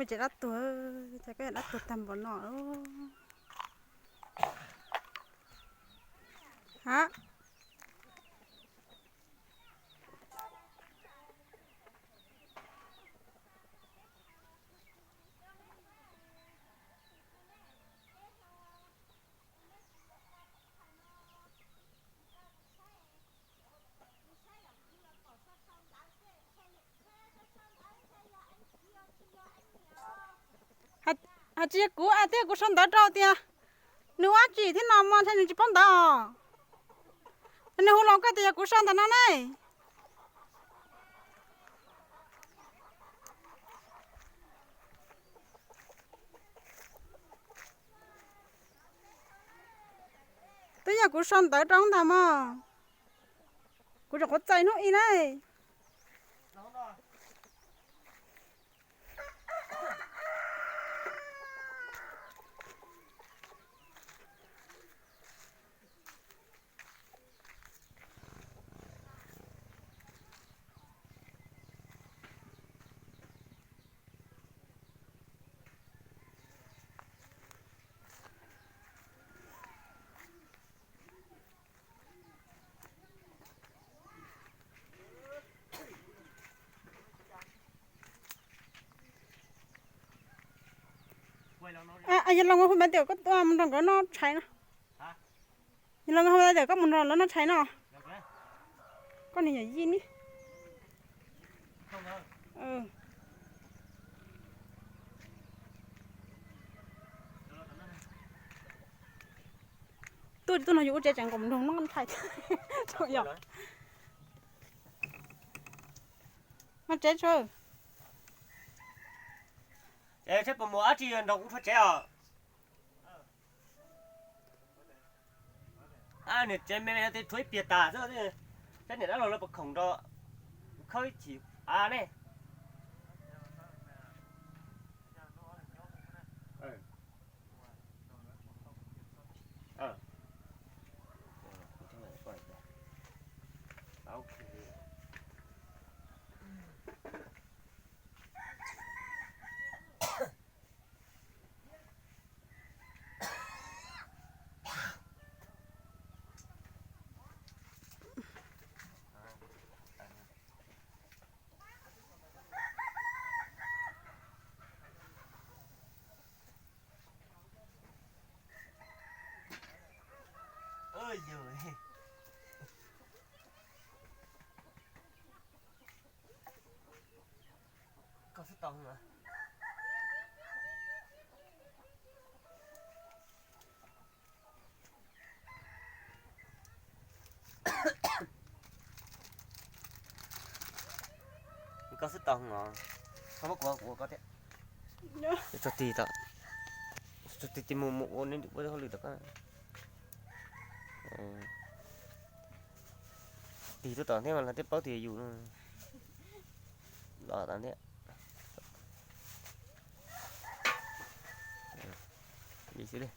Peb tsev dab tuag, cas koj dab tuag tag npaum no. Ha. Hais tsis yog kuv, a, twb yog kuv sau ntawv rau tias nws ua dab tsi thiab no mas ntshe nws tsis paub ntawv os. Nws hu los koj tias yog kuv sau ntawm no ne. Twb yog kuv sau ntawv rau ntag mog. Kuv tseem qhuav txais hnub ib na. Yog los hu tias koj mus nrog nkawd noj tshais no. Yog los hu tias koj mus nrog lawv noj tshais no. Koj niag yawm yij ni. Tuaj tuaj no yus ua tsev tseem nkaum nroog noj tshais. Yog. Noj tsev tso. Saib puas mus dab tsi nrog kuv tshuav tsev os. Niam tsev me me no tej tshuav ib pliag tas xwb. Saib niam dab laug lawv puas khoom nrog khawb ib chim av ne. Koj xub tau. Koj xub tau os, koj muab kuv ua koj thiab. Tso tig tau, tso tig tig mus mus ua neb ua hauj lwm tom koj. Tig tuaj tom thiab mas lawv thiaj paub tias yus los tom thiab. Li xwb li.